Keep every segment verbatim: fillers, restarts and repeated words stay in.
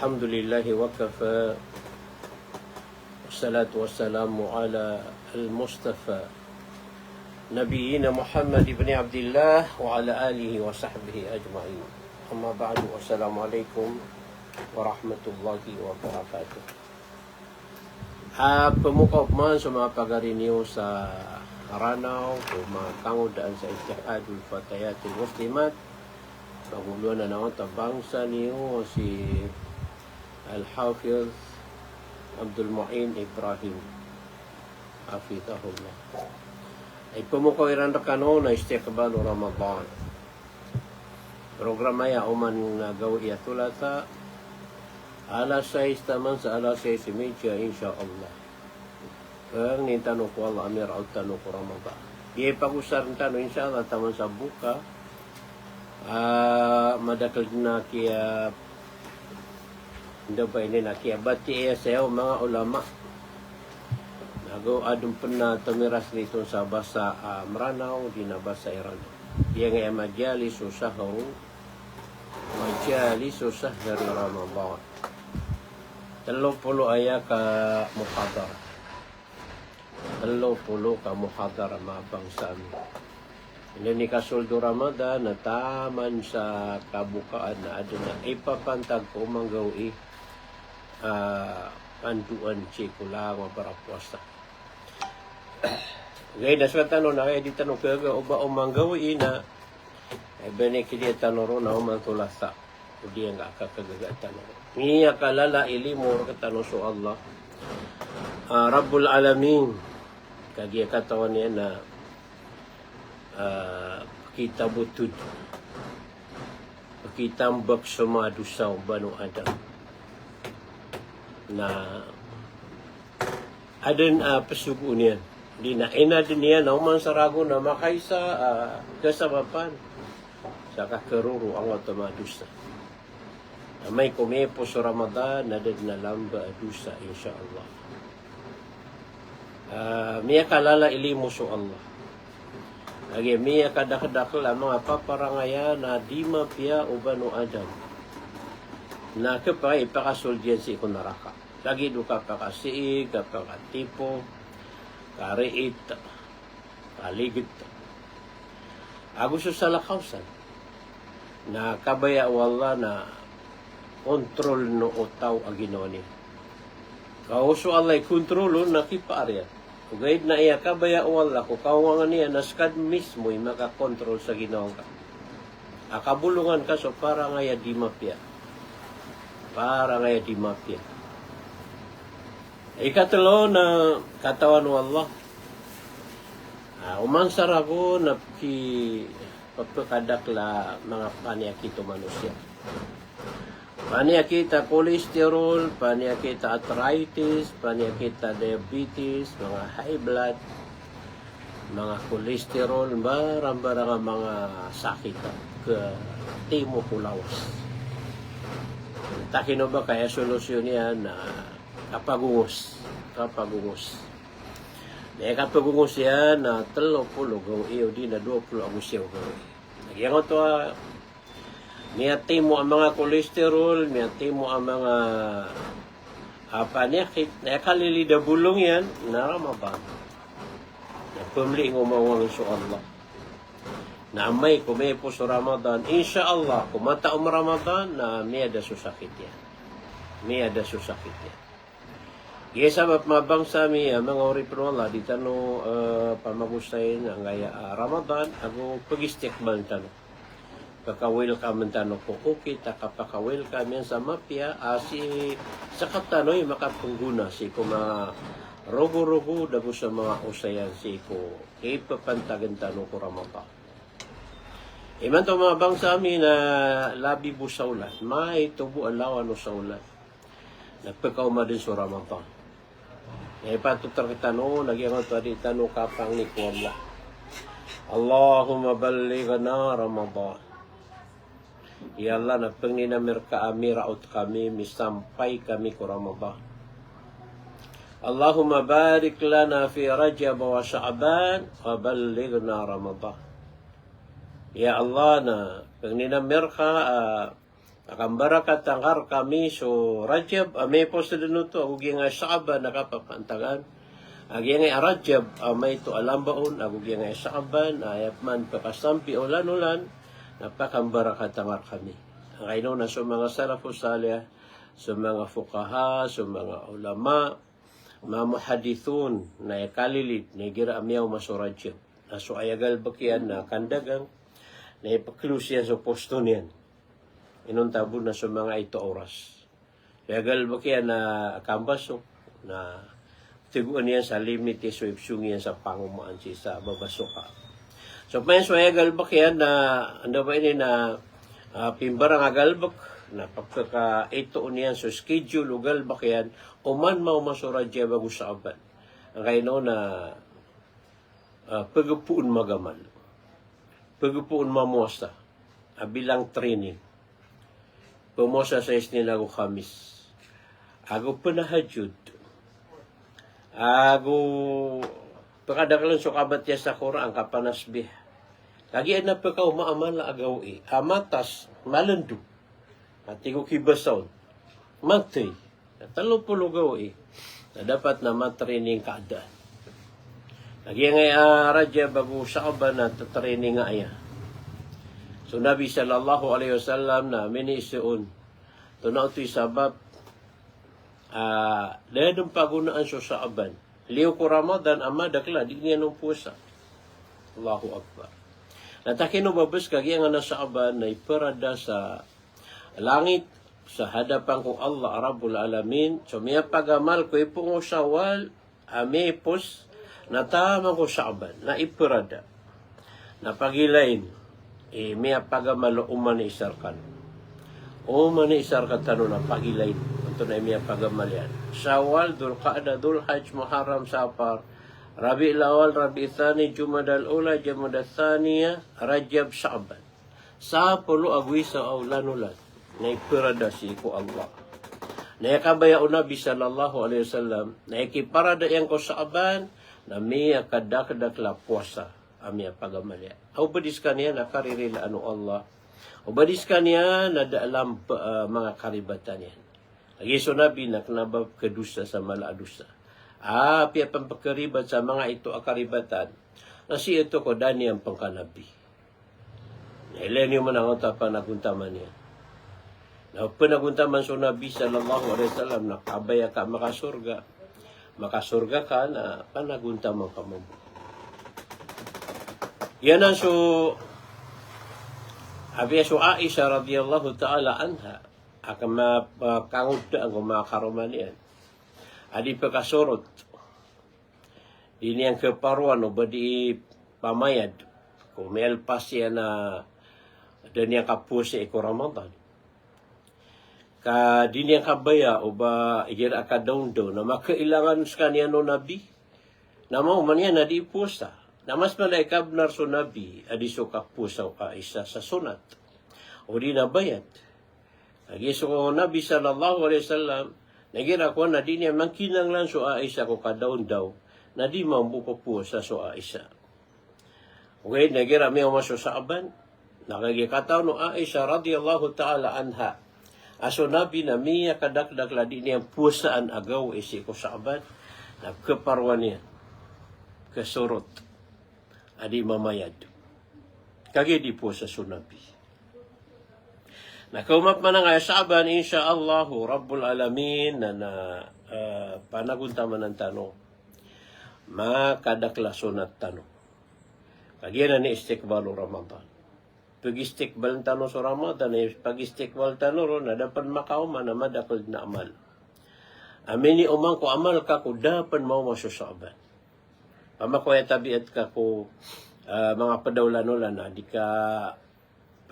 الحمد لله وكفى، والصلاة والسلام على المصطفى نبينا محمد بن عبد الله وعلى آله وصحبه أجمعين. أما بعد، السلام عليكم ورحمة الله وبركاته. A, pmokaw pman so manga pagari niyo sa Ranaw ko manga kangodaan sa Ittihadul Fatayatil Muslimat, pagoloan anan a bangsa niyo si Al-Hafiz Abdul Muin Ibrahim, hafidhahullah. Ipmokaw iran rkano na istiqbal o Ramadan. Program aya oman na gawii a Thalatha, alas sais taman sa alas sais i medya, insha Allah. Pangnin tano ko Allah a miraot tano ko Ramadan. Aya pagosaren tano, insha Allah, taman sa boka, a, madakl dn a kiya, anda ba ini, na kiyabatiya saya o manga ulama. Nago adn pn a tomiras rito sa basa a Mranaw, di na basa iran. Aya ngaya majalis o sahru, majalis o sahri Ramadan. Tlo polo aya ka muhadara. Tlo polo ka muhadara, manga bangsa ami. Inda nikasold o Ramadan na taman sa kabokaan na adn a ipapantag ko manga gawii, a, pandoan sii ko langowan a barapowasa. Gay na so tano na kay di tano kagaga o ba o manga gawii na, e, bani kidi tano ron na oman Thalatha. Odi aya nga kakagaga tano. Miyakalala i limo rktano so Allah, a, Rabbul Alamin. Kagiya katawan iyan na, a, pkhitabotod, pkhitambk so manga dosa o Banu Adam. Na adn a psogoon iyan. Di na inadn iyan a oman sa ragon a makaisa a kasabapan sa kakaroro angkoto a manga dosa. Amay ko miyaipos so Ramadan na da dn a lamba a dosa, insha Allah. A, miyakalala i limo so Allah. Lagid a miyakadakdakl a manga paparangayan a di mapiya o Banu Adam. Na khapakay i pakasold iyan sii ko naraka. Lagid o kapakasiig, kapakatipo, kariit, kaligit. Ago so salakaw san na kabaya o Allah na kontroln o taw a ginawa niyan. Ka o so Allah i kontroln na kipaar iyan. Ogaid na aya kabaya o Allah ko kaongangan iyan na ska dn mismo i makakontrol sa ginawa ngka. A kabolongan ka so parangay a di mapiya. Parangay a di mapiya. Ikatlo na katawan o Allah. A, oman sa ragon na pki-, pphakadakl a manga paniyakit o manosiya. Paniyakit a cholesterol, paniyakit a arthritis, paniyakit a diabetes, manga high blood, manga cholesterol, mbarang-mbarang a manga sakit a katimo ko lawas. Takino ba kaya solusyon iyan na kapagongos, kapagongos. Na aya kapagongos iyan na tlo polo gawii odi na dowa polo ago siyaw gawii. Na giyangkoto a miyatimo a manga cholesterol, miyatimo a manga, a, paniyakit, na aya kalilid a bolong iyan na Ramadan. Na pmli ngka o mawangan so Allah. Na amay ko miyaipos o Ramadan, insha Allah, ko mataw o Ramadan, na miyada so sakit iyan. Miyada so sakit iyan. Giya sabap, manga bangsa ami, a, manga oripn o Allah, di tano, e, pamagosayn angkaya, a, Ramadan, ago pagistiqbal tano. Paka-welcome tano ko okit a kapaka-welcome iyan sa mapiya, a, sii sktano i makapnggona sii ko manga rogo-rogo ago sa manga osayan sii ko ipapantagn tano ko Ramadan. Imanto, manga bangsa ami, na labi bo sa olan, maito bo a lawan o sa olan. Na pkaoma dn so Ramadan. Na ipatot rktano na giyangkoto a di tano kapangni ko Allah. Allahumma ballighna Ramadan. Ya Allah, na pangnin ami rka a miraot kami, misampay kami ko Ramadan. Allahumma barik lana fi Rajab wa Sha'ban wa ballighna Ramadan. Ya Allah, na pangnin ami rka a Pakambarakat angka rkami so Rajab a miyaipos dn oto ago giyangkai a Sha'ban a kapapantagan. A giyangkai a Rajab a maito a lambaon ago giyangkai a Sha'ban a aya pman pkasambi a olan-olan na pakambarakat angka rkami. Angkaino na so manga salafus salih, so manga fuqaha, so manga ulama, manga muhaddithun, na aya kalilid na igira a miyaoma so Rajab, na so aya galbk iyan na kandagang, na ipklos iyan so posto niyan inonta bo na so manga ito a oras. Aya galbk iyan na kambasok, na tigoan iyan sa limit iyan so ipsong iyan sa pangomaan sii sa babasoka. So pman so aya galbk iyan na, anda ba ini na, ah, pimbarang a galbk, na pkakaito niyan so schedule o galbk iyan, oman maoma so Rajab ago Sha'ban. Angkaino na, ah, pgpoon magamal. Pgpoon mamowasa. A bilang training. Pmowasa sa Isnin ago Khamis. Ago pnahajjud. Ago pkadakln so kabatiya sa Qur'an, kapanasbih. Kagiya na pkaoma a mala a gawii. A matas, malndo. Ati ko kibasa on. Mathay. Na tlo polo gawii na dapat na matraining ka dn. Lagid angkai a Rajab ago Sha'ban na training aya. So Nabi sallallahu alaihi wasallam na miniiza on. Tonaa oto i sabap a da dn pagonaan so Sha'ban. Liyo ko Ramadan a madakl a di niyan on powasa. Allahu Akbar. Na takino babas kagiya angkanan a Sha'ban na iprada sa langit sa hadapan ko Allah Rabbul Alamin, so miyapagamal ko ipoon o Shawwal a miyaipos na taman ko Sha'ban, na iprada. Na pagilain i miyapagamal o oman i isa rkano. Oman i isa rkatano na pagilain. Antonaa i miyapagamal iyan? Shawwal, Dhul Qa'dah, Dhul Hajj, Muharram, Safar, Rabi'ul Awwal, Rabi'u Thani, Jumadal Ula, Jumadal Thaniya, Rajab, Sha'ban. Sapolo ago isa a olan-olan na iprada sii ko Allah. Na aya kabaya o Nabi sallallahu alaihi wasallam, na aya kiparada iyan ko Sha'ban na miyakadakdakl a powasa a miyapagamal iyan. Aw ba di skaniyan na karirilaan o Allah. Aw ba di skaniyan na da a lamp-, ah, manga karibatan iyan. Lagid so Nabi na kna ba pkhadosa sa mala a dosa. Apiya pn pkharibat sa manga ito a karibatan, na sii oto ko da niyan pn kanabi. Na ilay niyo man angkoto a panagontaman iyan. Na panagontaman so Nabi sallallahu alaihi wasallam na kabaya ka makasorga. Makasorga ka na panagontaman ka mambo. Giyanan so, apiya so Aisha radhiyallahu ta'ala anha, a kama, ah, kangodaan ko manga karoma niyan a di pkasorot. Di niyan khaparowan o ba di pamayad ko miyalpas iyan a da niyan kapowasai ko Ramadan. Ka di niyan kabaya o ba igira a kadaondaw na makailangan skaniyan o Nabi. Na maoma niyan a di powasa. Na mas mala i kabnar so Nabi a di so kapowasa o Aisha sa sonat. O di na bayat. Lagid so Nabi sallallahu alaihi wasallam, na igira kowan na di niyan mangkinanglan so Aisha ko kadaondaw, na di mambo ppowasa so Aisha. Ogaid na igira miyaoma so Sha'ban, na kagiya katawan o Aisha radhiyallahu ta'ala anha a so Nabi na miyakadakdakl a di niyan powasaan a gawii sii ko Sha'ban, na pkhaparowan iyan, khasorot a di mamayad. Kagiya di powasa so Nabi. Na kaoma pman angkai a Sha'ban, insha Allahu Rabbul Alamin, na, na, eh, panagontamanan tano. Makadakl a sonat tano. Kagiya na ini istiqbal o Ramadan. Pagistiqbal tano so Ramadan, eh, pagistiqbal tano ron, na da pn makaoma na madakl dn a amal. Amini oman ko amal ka ko da pn maoma so Sha'ban. Pama ko aya tabiat ka ko, ah, manga pd a olan-olan a di ka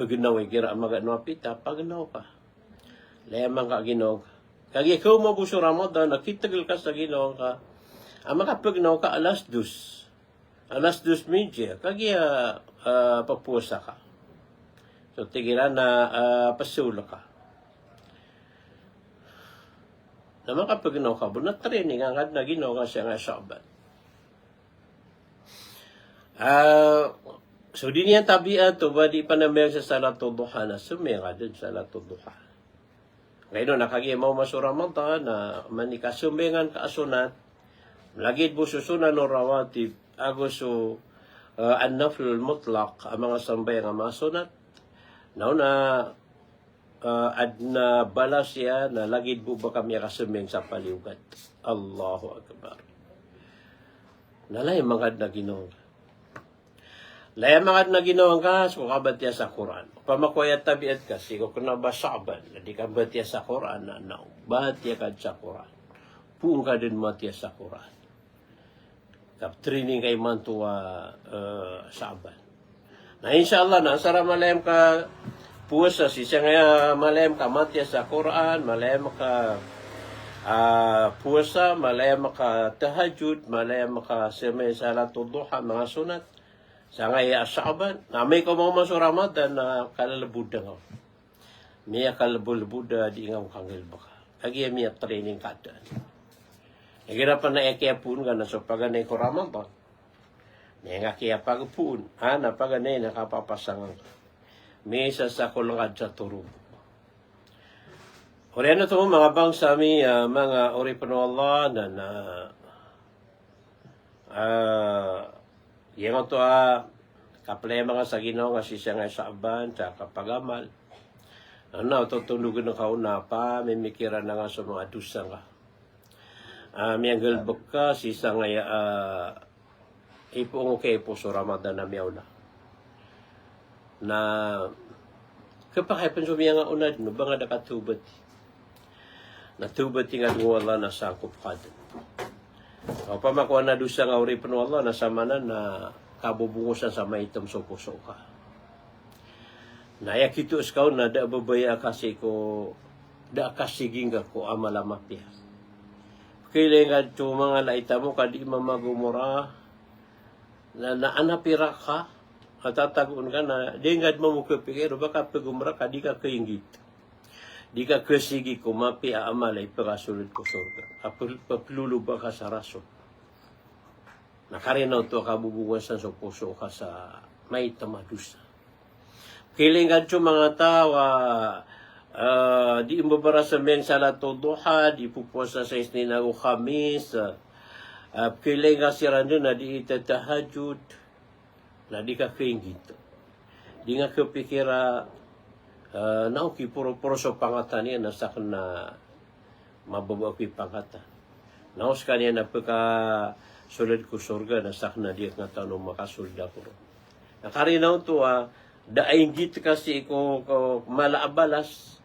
pagnaw igira a magano a pita, pagnaw ka. Laya man ka ginawa ka. Kagiya kaoma bo so Ramadan, a kitagl ka sa ginawa ka. A makapagnaw ka alas dos. Alas dos medya, kagiya, ah, papowasa ka. So, tig iran na, ah, pasaol ka. Na makapagnaw ka bo, na training angka dn a ginawa ka sangkai a Sha'ban. Ah, So di niyan tabiat o ba di panambayang sa salatul duha na sembayang ka den salatul duha. Ngayon na kagiya maoma so Ramadan na mani kasembayangan ka a sonat, lagid bo so sunan o rawatib, ago so, eh, an-naflul mutlaq, a manga sambayang a manga sonat. Na ona ah, adn a balas iyan na lagid bo ba ka miyakasembayang sa paliyogat. Allahu Akbar. Na laya mangad na ginawa ngka. Laya mangad na ginawa ngka, so kabatiya sa Qur'an. Opama ko aya tabiat ka, sii ko kena ba Sha'ban, na di ka batiya sa Qur'an, na, na, batiya ka sa Qur'an. Poon ka den matiya sa Qur'an. Kap-training ka imanto a, eh, Sha'ban. Na insha Allah, na asar a malayam ka powasa, sii sangkaya malayam ka matiya sa Qur'an, malayam ka, ah, powasa, malayam ka tahajjud, malayam ka sembayang salatul duha, manga sonat. Sangkaya Sha'ban, na amay ko maoma so Ramadan, na kalelebod ngka. Miyakalebod-lebod a di ngka kanggalebeka. Kagiya miya-training ka den. Igira pn a aya kiyapoon ka na so paganay ko Ramadan. Miya nga kiyapagopoon. A, na paganay na kapapasang ngka. Misasakol ngka sa torog. Oriyan oto manga bangsa mi, ah, manga oripn o Allah, na, na, Ah, giyangkoto a kaplaya manga sa ginawa ngka sii sangkaya Sha'ban, sa kapagamal. Na, na, oto tondogn ka on na pamimikiran ngka so manga dosa ngka. Ah, miyanggalebek ka sii sangkaya, ah, ipoon ko kiyaipoon so Ramadan a miyaona. Na khapakay pn so miyangaona dn o ba nga da katawbat. Na tawbat ingka dn o Allah na sangkop ka dn. Opama ko ana dosa nga oripn o Allah na samanan na kabobongosan sa maitom so poso ka. Na aya kito ska on na da a babaya ka sii ko, da a kasigi ngka ko amal a mapiya. Pkailay ngka so manga lait a mo ka di mamagomora, Na, na ana pira ka, a tatagoon ka na, di ngka dn mambo kapikir o ba ka pagomora ka di ka kainggit. Di ka kasigi ko mapiya a amal a ipakasold ko sorga. A pe-, peploloba ka sa rason. Na karina oto a kabobongosan so poso ka sa maitom a dosa. Pkailay ngka dn so manga taw a, ah, di mbabarasambayang salatul duha, di popowasa sa Isnin ago Khamis, ah, pkailay ngka siran dn a di itatahajjud, na di ka kainggit. Di ngka kapikira, ah, na o kiporoporo so pangkatan iyan na sakn na mababa ko ipangkatan. Na o skaniyan a pekasold ko sorga na sakn na di ngka tano makasold ako ron. Na karina oto a da a inggit ka sii ko, ko mala a balas,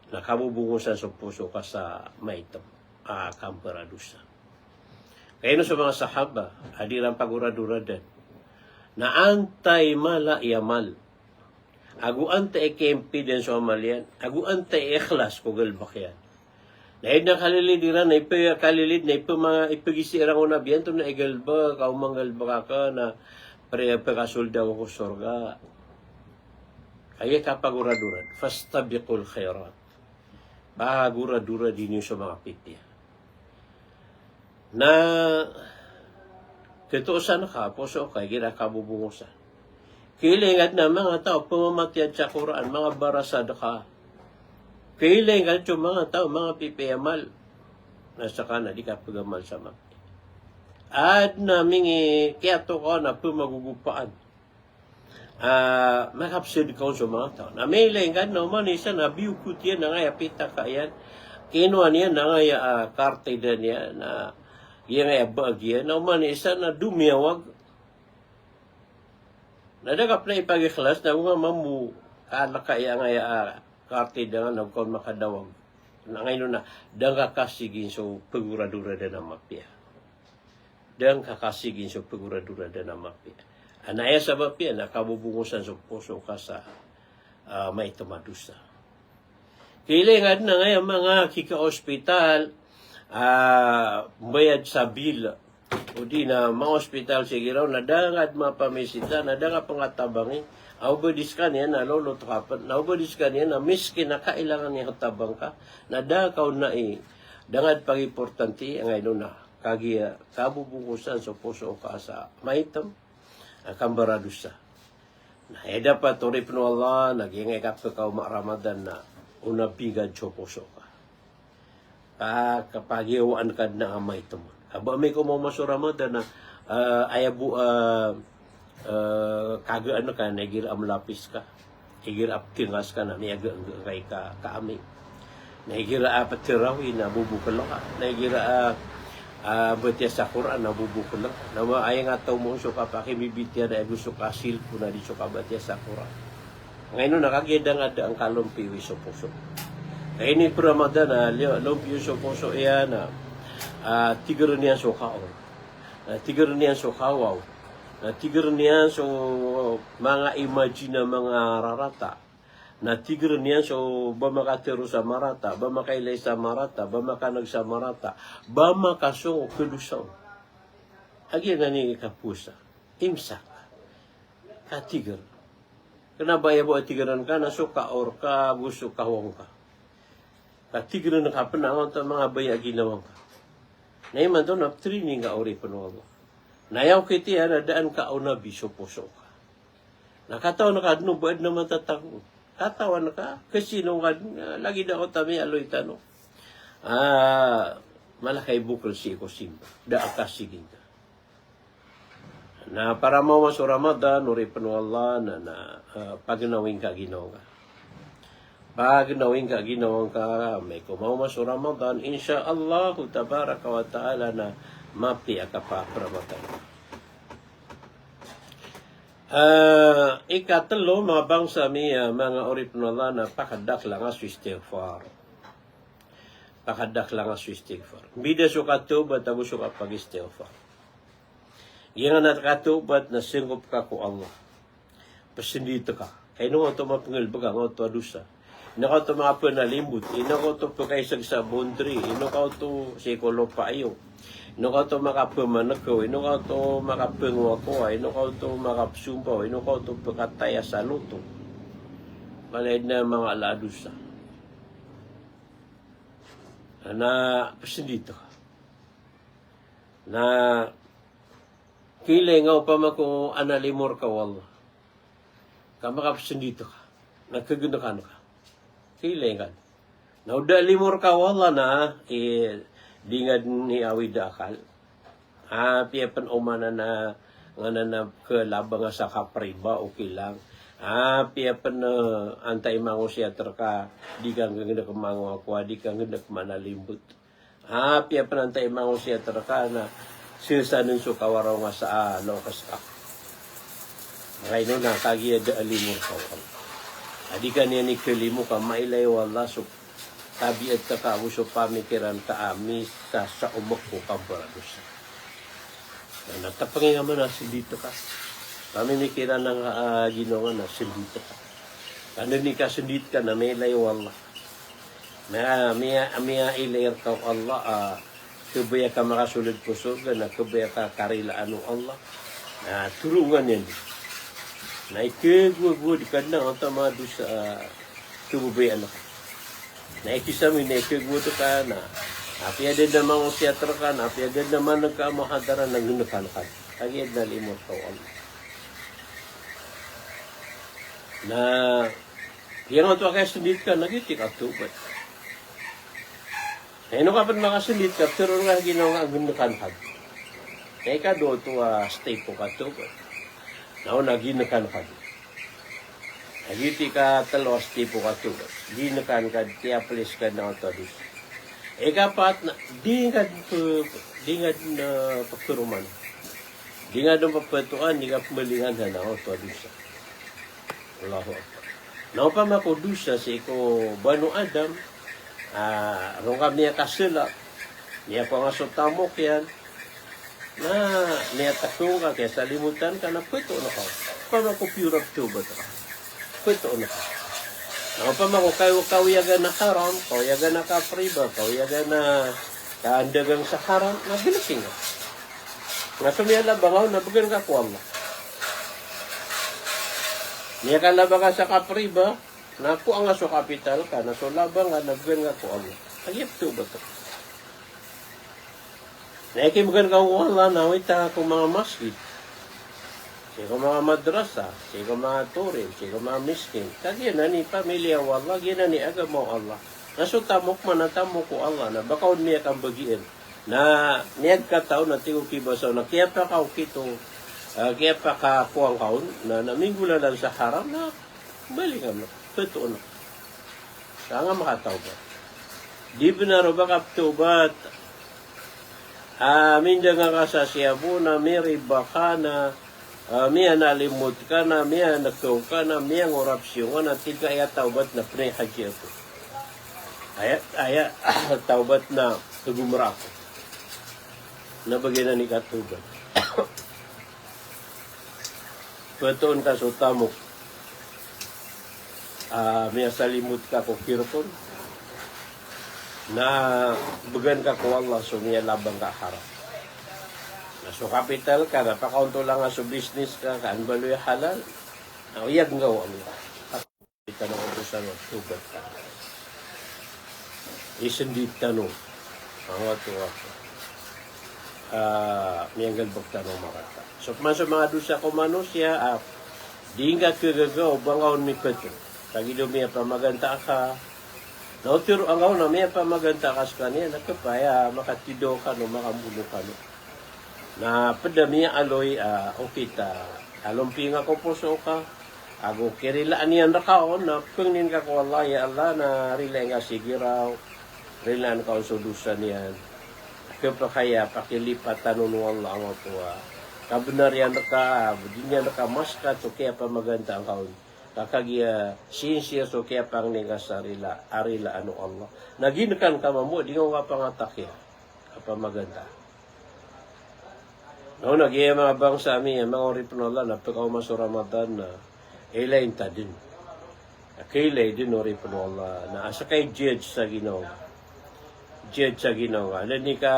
na kabobongosan so poso ka sa maitom a kambaradosa. Kaya ino so manga sahaba a di ran pagoradoradan na antaa i mala i amal. Ago antaa i kaimpidn so amal iyan, ago antaa i ikhlas ko galbk iyan. Na aya dn a kalilid iran, na ipe-, kalilid, na ipe-, ma-, ipegisi iran ko Nabi antonaa i galbk, ka o manggalbk akn na pre-, pekasold ako ko sorga. Kagiya kapagoradorad, fastabiqul khairat. Pagoradoradi niyo so manga pipiya. Na ketoosan ka, poso ka, igira kabobongosan. Kailay ngka dn a manga taw a pemamatiyad sa Qur'an, manga barasad ka. Kailay ngka dn so manga taw, manga pipiya i amal. Na seka na di ka pegamal sa mapiya. Adn a mingi-, kiyatokawan a pemagogopaan. Ah, makapsed ka on so manga taw. Na mailay ngka na oman i isa na biyokot iyan angkaya pitaka iyan. Kinowa niyan angkaya, ah, kartida niyan, na giyangkaya bag iyan. Na oman i isa na domiyawag. Na da ka pn a ipagikhlas na go nga mambo kalaka iyan angkaya, ah, kartida nga na go ka on makadawag. Na angkaino na, da ngka kasigin so pegoradoradan a mapiya. Da ngka kasigin so pegoradoradan a mapiya. Ana aya sabap iyan na kabobongosan so poso ka sa, ah, maitom a dosa. Kailay ngka dn angkaya manga kika-ospital, ah, mbayad sa bill. O di na ma-ospital sii giraw, na da ngka dn mapamisita, na da ngka pn katabangi. Aw ba di skaniyan na lolot ka pn, na aw ba di skaniyan na miskin a kailangan iyan o tabang ka, na da ka on na i, da ngka dn pagimportanti, angkaino na. Kagiya, kabobongosan so poso ka sa maitom a kambaradosa. Na aya dapat, oripn o Allah, na giyangkai a kapkaoma a Ramadan na o na bingad so poso ka. Ka, kapagiyawaan ka dn a amay tmon. Ka ba amay ko maoma so Ramadan na, ah, aya bo, ah, ah, kagaan ka na igira a mlapis ka. Igira a ptngas ka na miyaga, ga, ga, ka, ka amay. Na igira a ptarawi na bobokl ka. Na igira a, a, batiya sa Qur'an na bobokl ka. Na ma, aya nga taw mo so kapakimbibitiya na aya bo so kasilpo na di so kabatiya sa Qur'an. Ngaino na kagiya da nga da angkalompiyo so poso. Ka ini pn Ramadan na, liyo, lompiyo so poso iyan na, a, tigr iyan so kaor. Na tigr iyan so kawaw. Na tigr iyan so manga imagine a manga rarata. Na tigr iyan so ba makatero sa marata, ba makailay sa marata, ba makan'g sa marata, ba makasong o khadosa on. A giyanan i kapowasa. Imsak. Katigr. Kna ba aya bo a tigran ka na so kaor ka, go so kawaw ka. Katigr ka pn angkoto a manga baya a ginawa ngka. Na imanto na ptraining ka, oripn o Allah. Na aya okit iyan na daan ka o na bi so poso ka. Na katawan ka dn o ba adn a matatago. Katawan ka, kasinong ka dn, ah, lagid angkoto a miyaaloy tano. Ah, mala ka i bokl sii ko simba. Da a kasiging ka. Na para maoma so Ramadan, oripn o Allah, na, na, ah, pagnawing ka ginawa ngka. Pagnawing ka ginawa ngka, amay ko maoma so Ramadan, insha Allahu tabaraka wa ta'ala na mapiya a kapapramatan. Ah, ikatlo, manga bangsa mi, ah, manga oripn o Allah, na pakadakla nga so istighfar. Pakadakla nga so istighfar. Mbida so katawbat ago so kapag-istighfar. Giyanan a katawbat na singgop ka ko Allah. Psndit ka. Ka ino ka oto mapngalbk angkoto a dosa. Ino ka oto makapanalimbot. Ino ka oto pkaisg sa boundary. Ino ka oto sii ko lopa iyo. Ino ka oto makapamankaw. Ino ka oto makapangowakowa. Ino ka oto makapsombaw. Ino ka oto pkataya sa loto. Mala i dn a manga ala a dosa. Na psndit ka. Na kailay nga opama ko analimo rka o Allah. Ka makapsndit ka. Na khagnkan ka. Kailay nga. Na o da a limo rka o Allah na, eh, di nga dn i awid a akal. Apiya pn oman na, nga na, na khalabang sa kapriba, okay lang. Apiya pn, eh, antaa i mangosiyat rka, di ka nggnk mangowakowa, di ka nggnk manalimbot. Apiya pn antaa i mangosiyat rka na, sii sa dn so kawaraw nga sa, ah, loks ka. Makaino na kagiya da a limo rka o Allah. A di ka niyan ikhalimo ka mailay o Allah so tabiat ka ago so pamikiran ka a misa sa omk ko kabaradosa. Na, na tapngi nga man a sndit ka. Pamimikiran nga, ah, ginawa nga na sndit ka. Ka dn i kasndit ka na mailay o Allah. Na, miya, miyailay rka o Allah, ah, kabaya ka makasold ko sorga, na kabaya ka karilaan o Allah. Na, torongan iyan. Na, ikagowagowad ka dn angkoto a manga dosa, ah, kababayaan ka. Na ikisami na ikagowad ka na, apiya da dn a mangosiyat rka na, apiya da dn a man'g ka a muhadara na nggnkan ka. Kagiya da a limo rka o Allah. Na giyangkoto a kasndit ka na giyoto i katawbat. Na ino ka pn makasndit ka, ptharoon ka a ginawa nga a nggnkan ka. Na ikadowa oto a step o katawbat. Na o na nggnkan ka. Na giyoto i katlo a step o katawbat. Nggnkan ka, tiyaplis ka angkoto a dosa. Ikapat na, di nga dn p-, di nga dn, eh, pkharoman. Di nga dn pphatoan, di nga pmbalingan angkoto a dosa. Allahu Akbar. Na opama ko dosa sii ko Banu Adam, ah, roo ka miyakasala, miyakowa nga so tamok iyan, na miyatagong ka, kiyasalimotan ka, na ptoon ka. Opama ko piyor a ptawbat ka, ptoon ka. Na opama ko kaw-, kawiyagan a haram, kawiyagan a kapriba, kawiyagan a kandagang sa haram, na gnki nga. Na so miyalabang on na bgan ka ko Allah. Miyakalabang ka sa kapriba, na kowa nga so kapital ka, na so labang ka na bgan ka ko Allah. Kagiya ptawbat ka. Na ikibgan ka ko Allah na awid ka ko manga masjid. Sii ko manga madrasa, sii ko manga torim, sii ko manga miskin. Ka giyanan i pamilya o Allah, giyanan i agama o Allah. Na so tamok man na tamok o Allah, na ba ka on miyakambagian. Na miyagkataw na tig o kibasa on na kiyapakaokit o, ah, kiyapakakowa ngka on, na, na minggolalan sa haram, na balik ngka, petoon ka. Sa nga makatawbat. Di benar o ba ka petobat. Ah, mindanga ka sa siyabo na miriba ka na, ah, miyanalimod ka na, miyanekaw ka na, miyangorapsiyon ka na, tig ka aya tawbat na penay hadji ako. Aya, aya tawbat na tegomera ako. Na ba giyanan i katawbat. Petoon ka so tamok. Ah, miyasalimod ka ko kirek on. Na began ka ko Allah so miyalabang ka haram. Na so kapital ka, na pakaontolan ka so business ka, ka an baloy a halal. Na oyag ngka o Allah. Tano ko dosa no, tawbat ka. Isendit tano. Ang ato ako. Ah, miyanggalebek tano makata. So, man so manga dosa ko manosiya, ah, di ngka kegagaw, ba ngka on mipeto. Kagiya miyapamaganta ka. Na otero angka on na miyapamaganta ka sekaniyan, na kepaya, makatidaw kano, makambono kano. Na ped a miyaaloy, ah, okit a, alompiya ngka ko poso ka, ago kirilaan iyan reka on, na pengnin ka ko Allah, ya Allah, na rilaan ka si giraw, rilaan ka on so dosa niyan. Kepakaya, pakilipatan on o Allah angkoto a kabenar iyan reka, di niyan reka masekat so kiyapamaganta angka on. Ka kagiya sinsir so kiyapangni ngka sa rila, a rilaan o Allah. Na ginekan ka mambo, di ngka kapangatakiya. Kapamaganta. Na ona giya manga bangsa mi, manga oripen o Allah, na pekaoma so Ramadan na ilay ta den. Kailay den, oripen o Allah, na asa ka i-judge sa ginawa. Judge sa ginawa. Na di ka,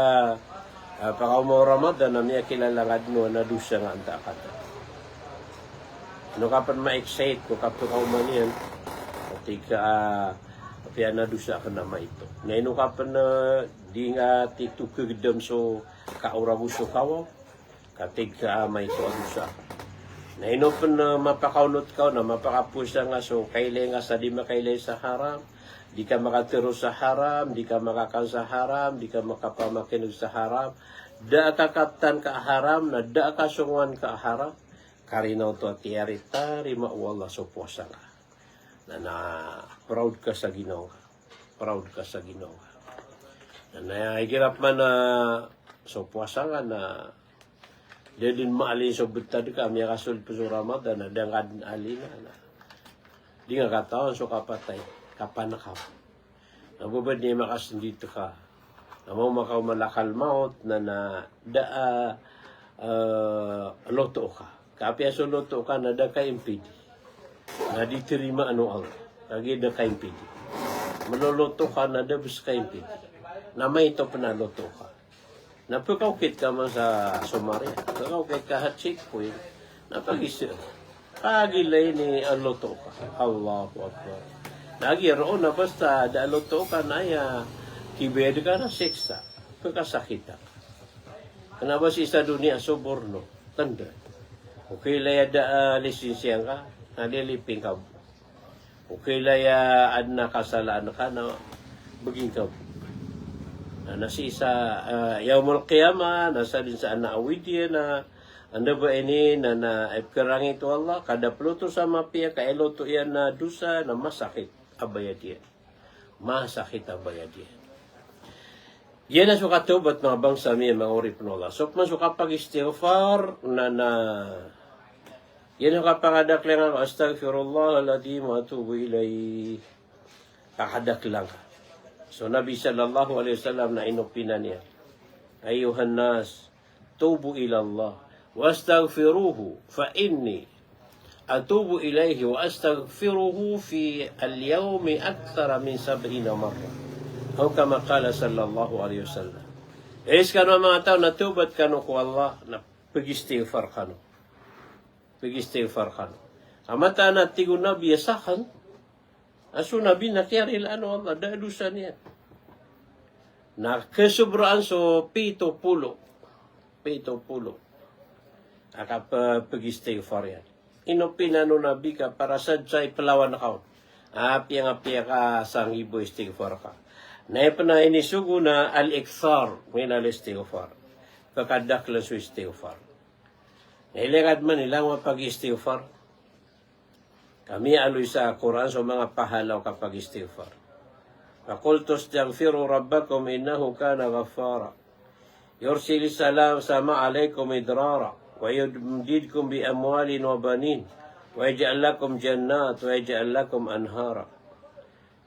ah, pekaoma o Ramadan na miyakilala ngka den o na dosa ngka antaa ka den. Ino ka pen ma-excite ko kapekaoma niyan. Tig ka, ah, apiya na dosa aken a maito. Na ino ka pen, ah, di ngka tito kegedam so kaorago so kawaw. Ka tig ka a maito a dosa. Na ino pen, ah, mapakaonot ka on na mapakapowasa ngka so kailay ngka sa di makailay sa haram, di ka makatero sa haram, di ka makakan sa haram, di ka makapamakineg sa haram, da a kakaptan ka a haram, na da a kasongowan ka a haram, karina oto a tiyaritarima o Allah so powasa ngka. Na, na proud ka sa ginawa ngka. Proud ka sa ginawa ngka. Na, na igira pman a so powasa ngka na da den maalin so betad ka, miyakasold pen so Ramadan, na da ngka den alina, na di ngka katawan so kapatay, kapanekam. Na babad niyan makasendit ka. Na mambo makaoma malakal maut na, na da a, eh, loto ka. Ka apiya so loto ka na da ka impidi. Na di terimaan o Allah. Kagiya da ka impidi. Maloloto ka na da bes ka impidi. Na maito pen a loto ka. Na pekaokit ka man sa Somalia, pekaokit ka sa checkpoint, na pagisa. Kagiya ini a loto ka. Allahu Akbar. Na giya roo na basta da a loto ka na aya kibayad ka na siksa. Pekasakita. Kena ba sii sa doniya soborno. Tanda. Okay, laya da, ah, lisensiya ngka, na liliping ka bo. Okay, laya aden a kasalaan ka na beging ka bo. Na, na sii sa, ah, Yawmul Qiyamah, na sa den sa ana awid iyan na, anda ba ini, na, na, ipekerangit o Allah, ka da peloto sa mapiya, ka iloto iyan na dosa, na masakit a bayad iyan. Masakit a bayad iyan. Giyanan so katawbat, manga bangsa mi, manga oripen o Allah. So pman so kapagistighfar, na, na, giyanan so kapangadakelan ka, "Astaghfirullahal azim wa atubu ilaih." Kakadakelan ka. So Nabi sallallahu alaihi wasallam na ino pinan iyan. Ayyuhan nas, tubu ilallah, wastaghfiruhu, fa inni atubu ilaihi wa astaghfiruhu fil yawmi akthara min sab'ina marrah. Aw kama qala sallallahu alaihi wasallam. Hay sekano a manga taw na tawbat kano ko Allah, na pagistighfar kano. Pagistighfar kano. Ka mataan a tig o Nabi a saken, a so Nabi na kiyarilaan o Allah, da a dosa niyan. Na kasobraan so pito polo. Pito polo. A kapag-istighfar iyan. Ino pinan o Nabi ka para sa sa ipelawan ka on. Apiya nga apiya ka sanggibo istighfar ka. Na aya pen a inisogo na al-ikthar minal istighfar. Pekadakelen so istighfar. Na ilay ka den man ilang mapag-istighfar. Ka miyaaloy sa Qur'an so manga pahala o kapag-istighfar. Faqultu astaghfiru rabbakum innahu kana ghaffara. Yursilis salam, sama alaykum midrara. Wa yumdidkum bi amwalin wa banin. Wa yaj'al lakum jannat, wa yaj'al lakum anhara.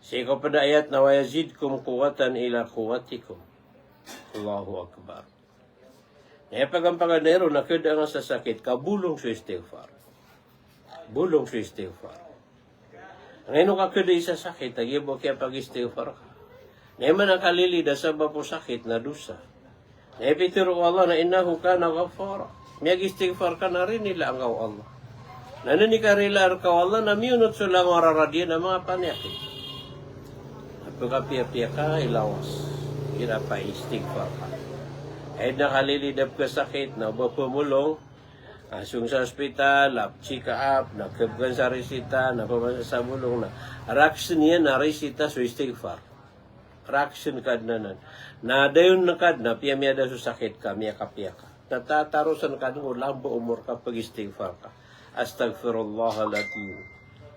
Sii ko ped a ayat na wa yazidkum quwwatan ila quwwatikum. Allahu Akbar. Na aya pagampaganay ron na keda nga sa sakit ka bolong so istighfar. Bolong so istighfar. Angkaino ka keda i sa sakit, lagid bo kiyapag-istighfar ka. Na aya man a kalilid a sabap o sakit na dosa. Na aya pitero o Allah na innahu kana ghaffara. Miyag-istighfar ka na rinila angka o Allah. Na anda i karila reka o Allah na miyonot so langowan a rarad iyan a manga paniyakit. Na pekapiyapiya ka i lawas. Igira paistighfar ka. Aya den a kalilid a pekasakit na oba pemolong. A song sa ospital, a check up, na kebegan sa resita, na pemasa sa bolong na. Raksen iyan na resita so istighfar. Raksen ka den anan. Na dayon ka den a piya miyada so sakit ka, miyakapiya ka. Na tatarosen ka den ko lamba o omor ka pag-istighfar ka. Astaghfirullahal azim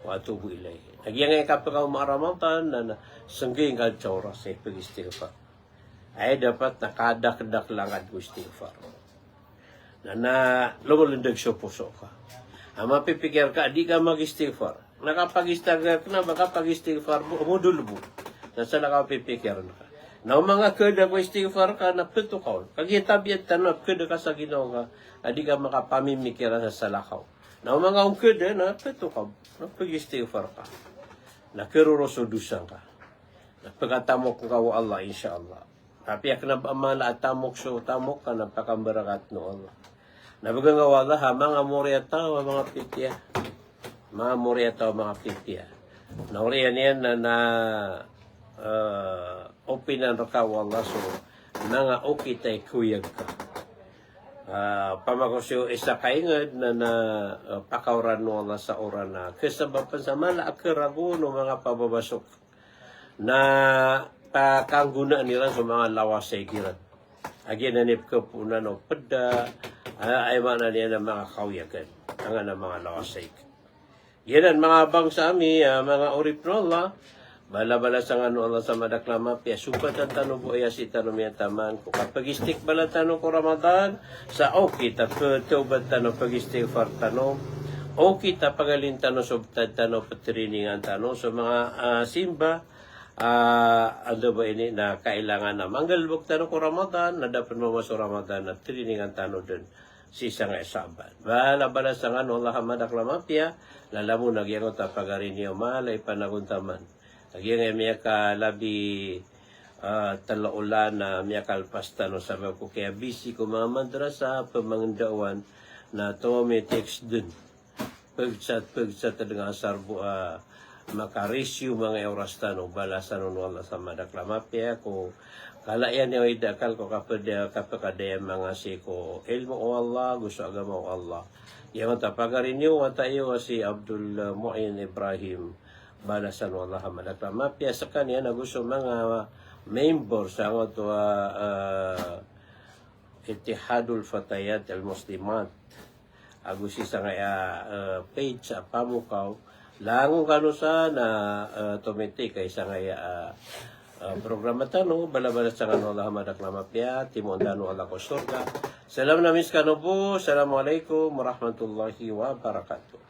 wa atubu ilayh. Na giyangkai a kapekaoma a Ramadan, na, na senggay ngka sa oras a pag-istighfar. Aya dapat na kadakedakel angka den ko istighfar. Na, na lomalendeg so poso ka. A mapipikir ka, di ka mag-istighfar. Na kapag-istighfar ka na, ba kapag-istighfar bo, modol bo. Na salakaw pipikir ka. Na o manga keda ko istighfar ka na petokaw. Kagiya tabiat tano a keda ka sa ginawa ka, a di ka makapamimikir sa salakaw. Na o manga on keda na petokaw. Na pag-istighfar ka. Na keroro so dosa ka. Na pekatamok ka o Allah, insha Allah. Apiya kena ba mala a tamok so tamok ka na pakambarakat o Allah. Na began ka o Allah a manga moriyataw a manga pipiya. Manga moriyataw a manga pipiya. Na oriyan iyan na, na, eh, opinan reka o Allah so manga okit a ikoyag ka. Ah, pamako so isa ka inged na, na, eh, pakaoran o Allah sa oran a kesabapan sa mala a keragon o manga pababasok. Na pakanggonaan iran so manga lawas a igira. A giyanan i pekepoonan o peda, a, aya maana niyan na manga kawiyagan. Angkanan a manga lawas a igira. Giyanan manga bangsa ami, a, manga oripen o Allah. Balabalasan kano o Allah sa madakl a mapiya, sokatan tano bo aya sii tano miyataman ko kapag-istiqbal tano ko Ramadan, sa okit a petawbat tano, pag-istighfar tano, okit a pagalin tano so btad tano, petriningan tano so manga, ah, simba, ah, anda ba ini na kailangan a manggalebek tano ko Ramadan, na da pen mamaso Ramadan na triningan tano den sii sangkai a Sha'ban. Balabalasan kano o Allah a madakl a mapiya, lalamon a giyangkoto a pagari niyo mala i panagontaman. Lagid angkai a miyakalabi, ah, telo olan a miyakalpas tano sabap ko kiyabisi ko manga madrasa, pemangndaawan, na tomitix den. Pegsat, pegsat den a sarbo a makarisyo manga oras tano, balasan o Allah sa madakl a mapiya ko kala iyan i ida akal ko kapeda, kapekadaya manga sii ko ilmo o Allah, go so agama o Allah. Giyangkoto a pagari niyo, wata iyo a si Abdul Muin Ibrahim. Balasan o Allah a madakl a mapiya sekaniyan ago so manga member sangkoto a, ah, Ittihadul Fatayat Al Muslimat. Ago sii sangkai a, ah, page a Pamukaw. Langon kano sa na, ah, tomitix i sangkai a, ah, ah, programa tano, balabalasan kano o Allah a madakl a mapiya, timoon tano o Allah ko sorga. Salam na miss kano bo. Assalamualaikum warahmatullahi wabarakatuh.